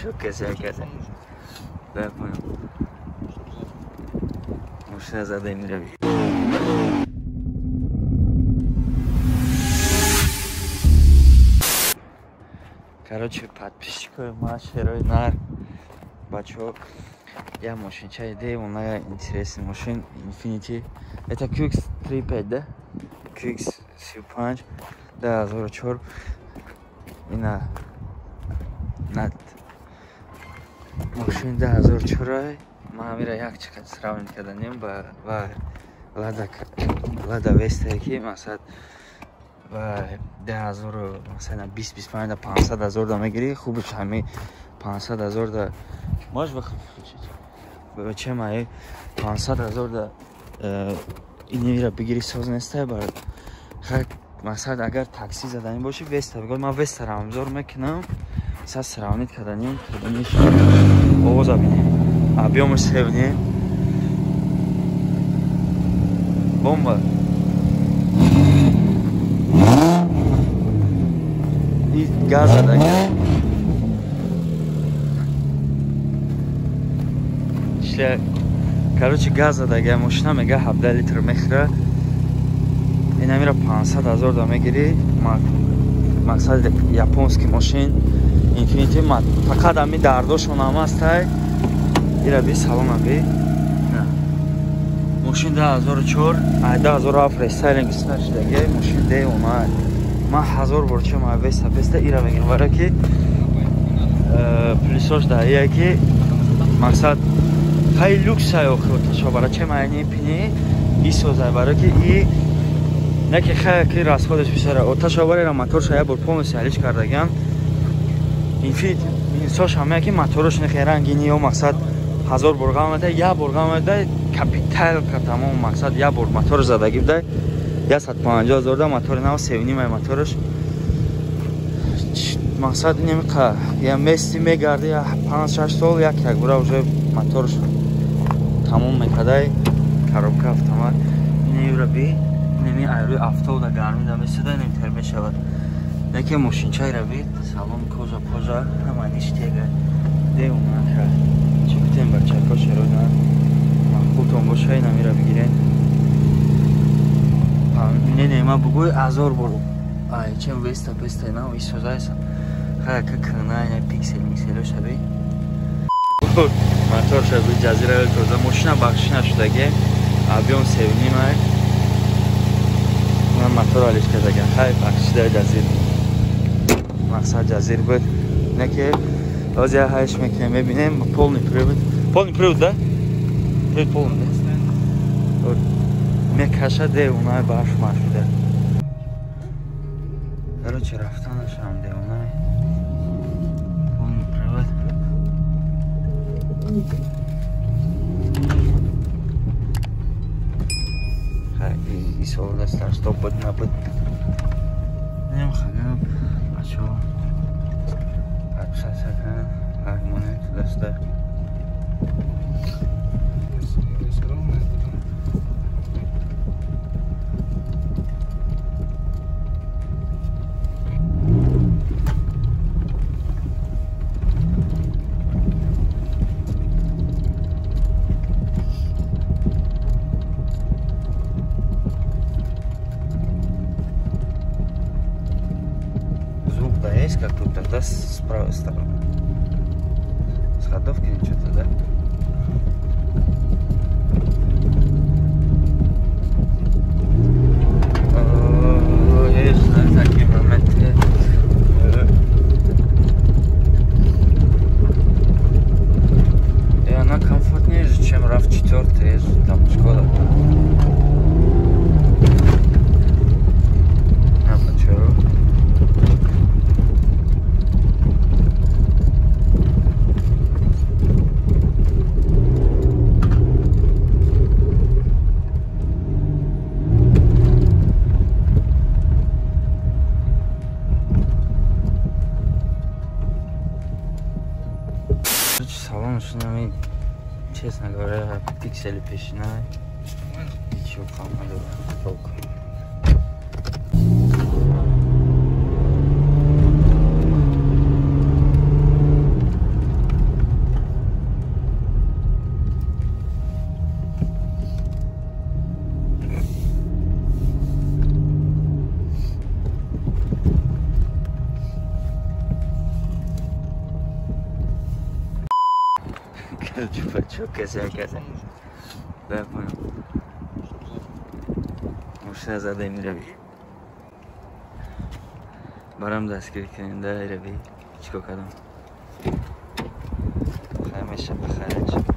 Чё косяк? Да, понял. Мошина зада мирави. Короче, подписчикои ма, шерои нар, бачо, я мошинча идея, она интересный мошин, Infiniti. Это QX35, да? QX35, да, 2004. Ина над мошин 2004. Ма ҳамира як чиқад сравнить карданем ба ва Лада Веста, ки мақсад ва 10000, масалан 20-25 да 500 ҳазор да мегирӣ, хубиш ҳами 500 ҳазор да можешь выключить. Чем ай 500 ҳазор да инира бигирӣ, соз нестай бар. Хай, мақсад, агар такси заданӣ бошӣ, Веста бигӯ, ман Вестаро обзор мекунам, са сравнить карданем, кардани овоза бинем. Объёмаш севне. Бомба. И газа да. Короче, газа дага мошина мега 17 литр мехӯра. Инамира 500 ҳазор да мегирӣ. Мақсад японский мошин Infiniti, фақат ами дардошон ҳам ҳастай. Ира би салона би. Мошин 2004, 2007 рестайлинг стар шудаги, мошин девона. Ман ҳазор бор чем Веста Веста ира мегирам, барои ки плюсош да ия ки мақсад хай люкс ай охир ташо, барои чем айни пини исозай, барои ки и не ки хай ки расходаш бисёра. Оташо барои моторш я бор полностью алиш кардагиам. Infiniti минусош ҳама ки моторш не хай рангини ё мақсад ҳазор бор ғам я бор ғам да капитал ка тамом, мақсад я бор мотор задаги буда 150 ҳазор да мотори нав 3.5 моторш мақсад немиқа я мести мегарди 5-6 сол як як бура уже моторш тамом мекадай. Коробка автомат инеюра би инеми айрӯи авто да гарми да месуда инем мешавад. Яке мошинчайра би салон кожа пожа ҳама ништега девона ха. Чӣ гуфтем, бачако, шерона мақбултон боша, инамира бигирен. Не, не, ма бугӯй ҳазор бор ай чем Веста Веста нав исозайса. Хай ка кана ина пиксел миксело шаби. Мотор шаби ҷазира тоза, мошина бахшӣ нашудаги, объём 3.5 ай. Ман мотор алиш кардагам. Хай бахшида ҷазир. Мақсад ҷазир буд. Не ки ҳозир ҳайш мекунем, мебинем полный привод. Полный привод, да? Привод полный, да? Мекаша девона барф марфида. Короче, рафтанашам девона. Полный привод. Хай, исолда стар стоп буд набуд. Нем хагаб, бачо. Подписаться кунед, лайк монед, даста. Есть как тут тогда с правой стороны? С ходовки или что-то, да? Есть такие моменты. И она комфортнее же, чем RAV4, там Шкода. Салон шинами, честно говоря, пиксели пешина. Ничего надо толком. Чупа-чуп касе касе. Да, понял. Мошина зада мирави. Барам дастгирӣ кунем, да, ирави. Чикор кардам? Ҳамеша бахайр.